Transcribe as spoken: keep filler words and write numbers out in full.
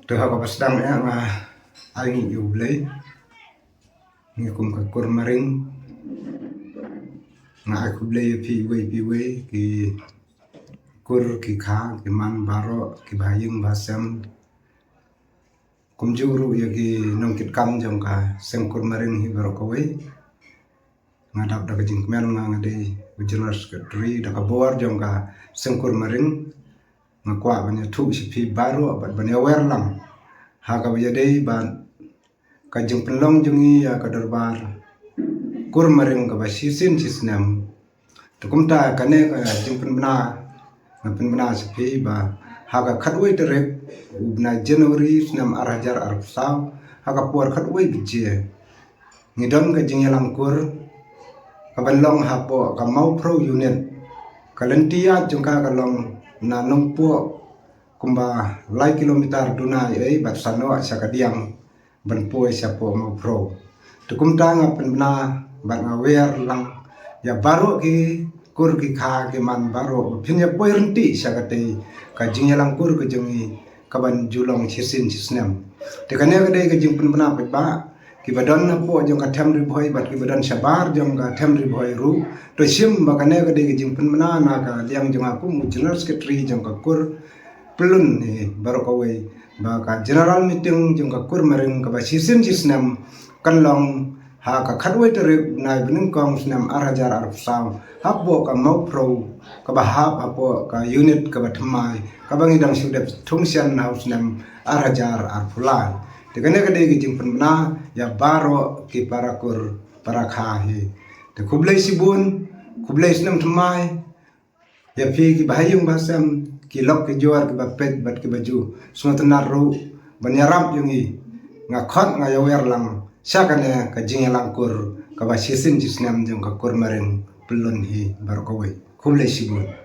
Te ha kaba sdang eh nga ai ngi ïa U Blei. Ngi kum ka kur Maring nga ai khublei ïa phi iwei pa iwei, ki kur, ki kha, ki man baroh, ki bahaïing bahasem. Kumjuh ruh ïa ki nongkitkam jong ka seng kur Maring hi baroh kawei. Nga dap da ka jingkmen nga, nga dei u General Secretary da ka bor jong ka seng kur Maring. Nga kwah ban ïathuh sha phi baroh bad ban ïawer lang ha kaba ïadei bad ka jingpynlong jong ngi ïa ka dorbar kur Maring kaba shisien shisnem. Te kumta kane ka jingpynbna, nga pynbna sha phi ba ha ka khatwei tarik u bnai January snem ar hajar arphew saw, ha ka por khatwei baje, ngi don ka jingïalang kur kaban long hapoh ka Mawphrew unit. Ka lynti ïaid jong ka ka long na Nongpoh kumba lai kilometer duna ei bad sa noh sha ka diang ban poi shapoh Mawphrew. Te kumta nga pynbna bad nga wer lang ïa baroh ki kur, ki kha, ki man baroh ba phin ïa poi ryntih sha katei ka jingïalang kur ka jong ngi kaban ju long shisien shisnem. Te kane ka dei ka jingpynbna paidbah kiba don hapoh jong ka Them Ri Bhoi bad kiba don shabar jong ka Them Ri Bhoi ruh. To shim ba kane ka dei ka jingpynbna na ka liang jong nga kum u General Secretary jong ka kur Pyllun hi baroh kawei, ba ka general meeting jong ka kur Maring kaba shisien shisnem kan long ha ka khatwei tarik bnai banyngkong snem ar hajar arphew saw hapoh ka Mawphrew kaba hap hapoh ka unit kaba thymmai kaba ngi dang shu dep thung shen ha u snem ar hajar arphew lai. Te kane ka dei ka jingpynbna ïa baroh ki para kur para kha hi. Te khublei shibun, khublei snem thymmai ïa phi ki bahaïing bahasem, ki lok ki jor, kiba peit bad kiba ju sngewtynnat ruh ban ïarap ïa ngi. Nga khot nga ïawer lang sha kane ka jingïalang kur kaba shisien shisnem jong ka kur Maring Pyllun hi baroh kawei. Khublei shibun.